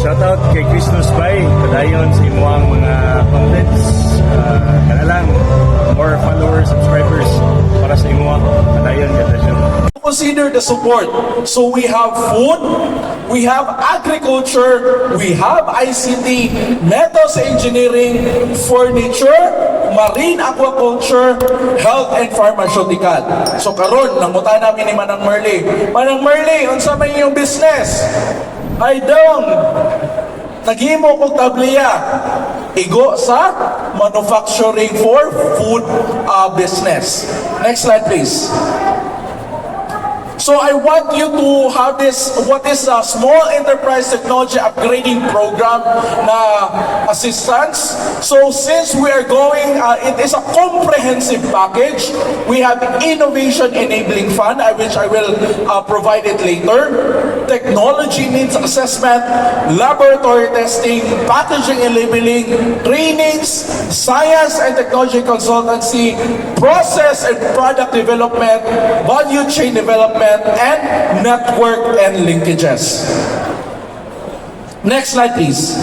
Shoutout kay Chris Bay, padayon sa imuang mga contents. Kana lang, more followers, subscribers para sa imuha. Padayon, ganda siya. Consider the support. So we have food, we have agriculture, we have ICT, metals engineering, furniture, marine aquaculture, health and pharmaceutical. So karon nangutana mi ni Manang Merly. "Manang Merly, unsa may iyong business?" "Ay dong, naghimo kog tabliya." Igo sa manufacturing for food business. Next slide, please. So I want you to have this, what is a Small Enterprise Technology Upgrading Program na assistance. So since we are going, it is a comprehensive package. We have Innovation Enabling Fund, which I will provide it later. Technology needs assessment, laboratory testing, packaging and labeling, trainings, science and technology consultancy, process and product development, value chain development, and network and linkages. Next slide, please.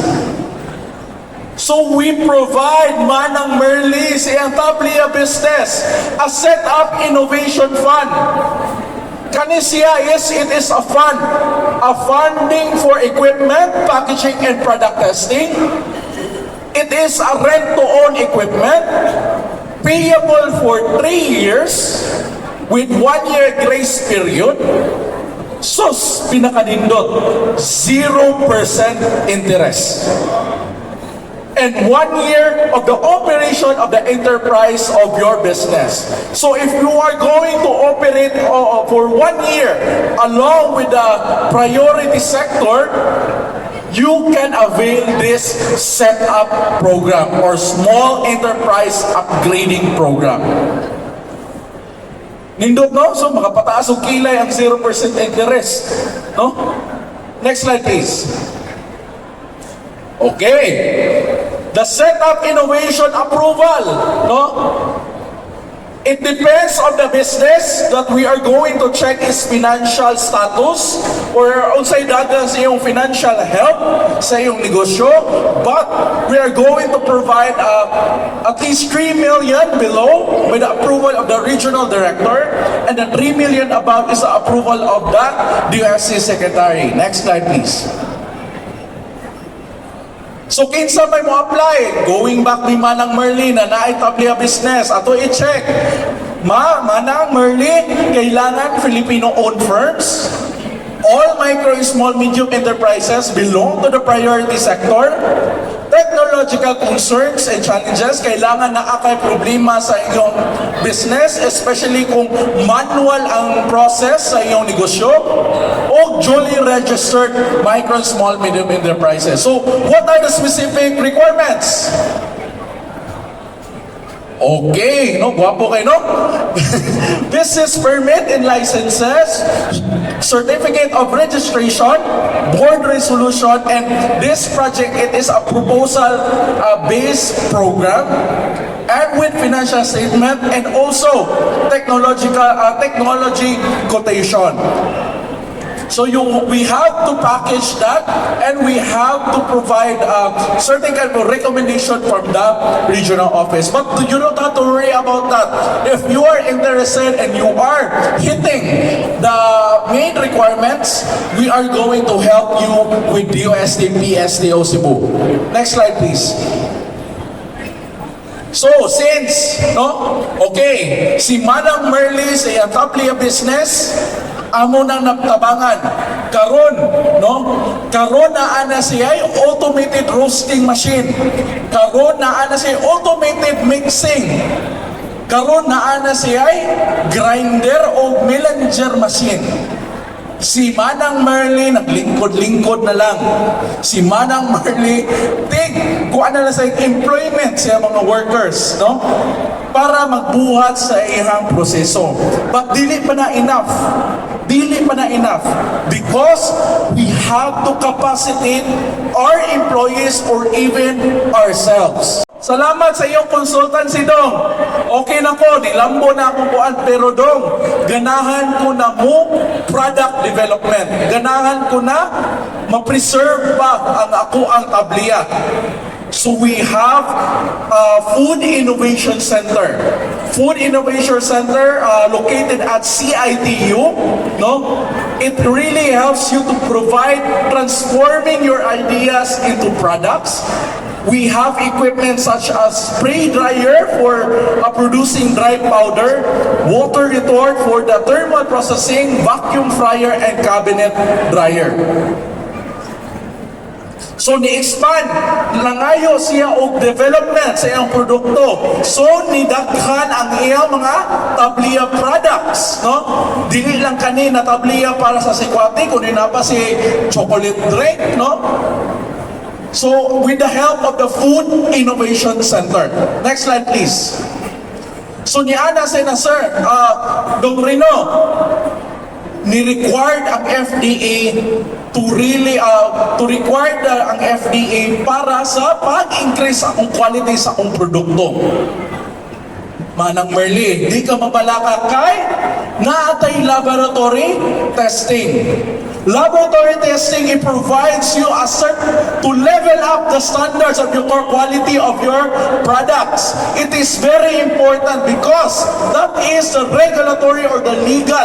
So we provide Manang Merly sa iyang Tablia business a set-up innovation fund. Kani siya is, it is a fund, a funding for equipment, packaging, and product testing. It is a rent-to-own equipment, payable for 3 years, with 1 year grace period. Sus, pinakanindot, 0% interest and 1 year of the operation of the enterprise of your business. So if you are going to operate for 1 year along with the priority sector, you can avail this setup program or small enterprise upgrading program. Nindot, no? So makapataas og kilay ang 0% interest. No? Next slide, please. Okay. The setup innovation approval, no? It depends on the business that we are going to check its financial status or unsay dagan sa iyong financial help sa iyong negosyo, but we are going to provide at least 3 million below with the approval of the regional director, and the 3 million above is the approval of the DOST secretary. Next slide, please. So kinsa may mo apply? Going back ni Manang Merly na naay tablia business, ato i-check. Manang Merly, kailangan Filipino-owned firms. All micro, small, medium enterprises belong to the priority sector. Technological concerns and challenges, kailangan naa kay problema sa inyong business, especially kung manual ang process sa inyong negosyo, o duly registered micro, small, medium enterprises. So, what are the specific requirements? Okay, no, gwapo kayo, no? Business permit and licenses, certificate of registration, board resolution, and this project, it is a proposal based program and with financial statement and also technological technology quotation. So we have to package that and we have to provide certain kind of recommendation from the regional office. But you don't have to worry about that. If you are interested and you are hitting the main requirements, we are going to help you with DOST PSTO Cebu. Next slide, please. So, since, no? Okay, si Manang Merly sa iyang tablia business, amo nang natabangan. Karon, no? Karon naa na siya automated roasting machine. Karon naa na siya automated mixing. Karon naa na siya grinder o melanger machine. Si Manang Merly naglingkod-lingkod na lang. Si Manang Merly tig kuan na lang sa employment sa mga workers, no? para magbuhat sa iyang proseso. But dili pa na enough. Dili pa na enough because we have to capacitate our employees or even ourselves. Salamat sa iyong consultancy, Dong. Okay na ko, nilambo na akong kuan, pero dong, ganahan ko na mo product development. Ganahan ko na ma-preserve pa ang ako ang tabliya. So we have a Food Innovation Center. Food Innovation Center located at CITU, no? It really helps you to provide transforming your ideas into products. We have equipment such as spray dryer for producing dry powder, water retort for the thermal processing, vacuum fryer, and cabinet dryer. So ni-expand, nangayo siya og development sa iyang produkto. So nidaghan ang iyang mga tabliya products, no? Dili lang kani na tabliya para sa sikwate, kundi naa pa si chocolate drink, no? So with the help of the Food Innovation Center. Next slide, please. So niana siya na, "Sir, Dong Rino, ni-required ang FDA to really to require ang FDA para sa pag-increase akong quality sa akong produkto." Manang Merly, di ka mabalaka kay naa tay laboratory testing. Laboratory testing, it provides you a certain to level up the standards of your quality of your products. It is very important because that is the regulatory or the legal,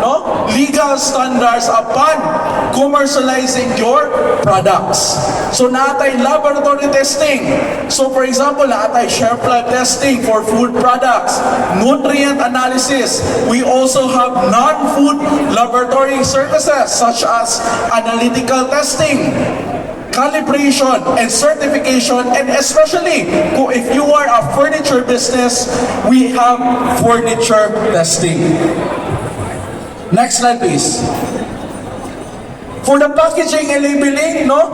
no? Legal standards upon commercializing your products. So naa tay laboratory testing. So for example, naa tay shelf life testing for food products, nutrient analysis. We also have non-food laboratory services such as analytical testing, calibration and certification, and especially kung if you are a furniture business, we have furniture testing. Next slide, please. For the packaging and labeling, no?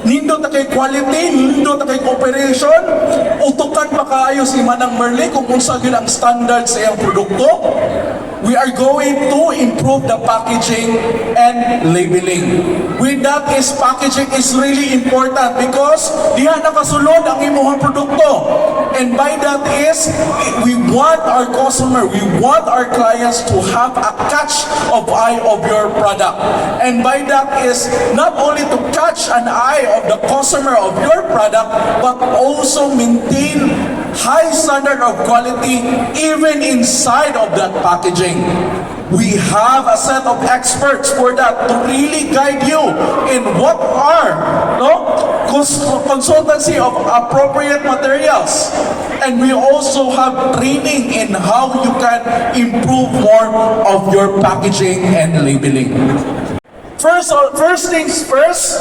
Nindot na kay quality, nindot na kay cooperation, utukan pa kaayo si Manang Merly kung unsa gyud ang standard sa iyang produkto. We are going to improve the packaging and labeling. With that is, packaging is really important because diha nakasulod ang imong produkto. And by that is, we want our customer, we want our clients to have a catch of eye of your product. And by that is not only to catch an eye of the customer of your product, but also maintain high standard of quality even inside of that packaging. We have a set of experts for that to really guide you in what are, no, consultancy of appropriate materials. And we also have training in how you can improve more of your packaging and labeling. First things first,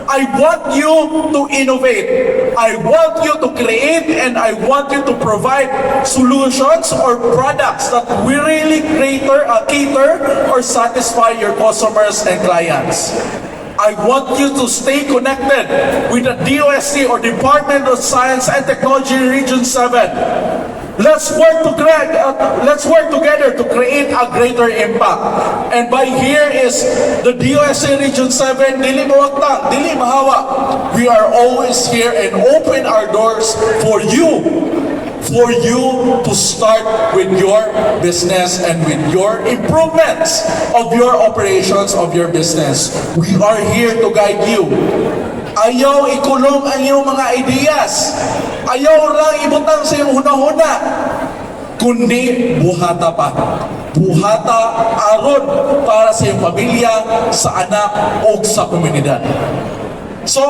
I want you to innovate. I want you to create and I want you to provide solutions or products that will really cater or satisfy your customers and clients. I want you to stay connected with the DOST or Department of Science and Technology Region 7. Let's work together to create a greater impact. And by here is the DOST Region 7, dili mawagtang, dili mahawa. We are always here and open our doors for you to start with your business and with your improvements of your operations of your business. We are here to guide you. Ayaw ikulong ang iyong mga ideas. Ayaw lang ibutang sa iyong hunahuna. Kundi buhata pa. Buhata aron para sa iyong pamilya, sa anak, o sa komunidad. So,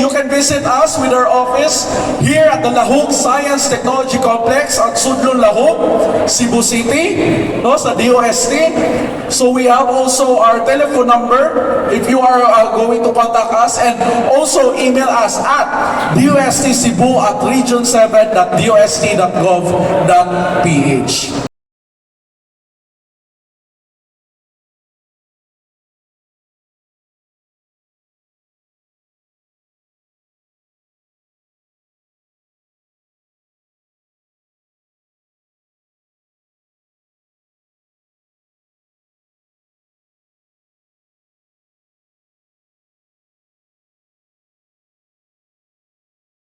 you can visit us with our office here at the Lahug Science Technology Complex at Sudlon, Lahug, Cebu City, no, sa DOST. So we have also our telephone number if you are going to contact us, and also email us at dostcebu@region7.dost.gov.ph.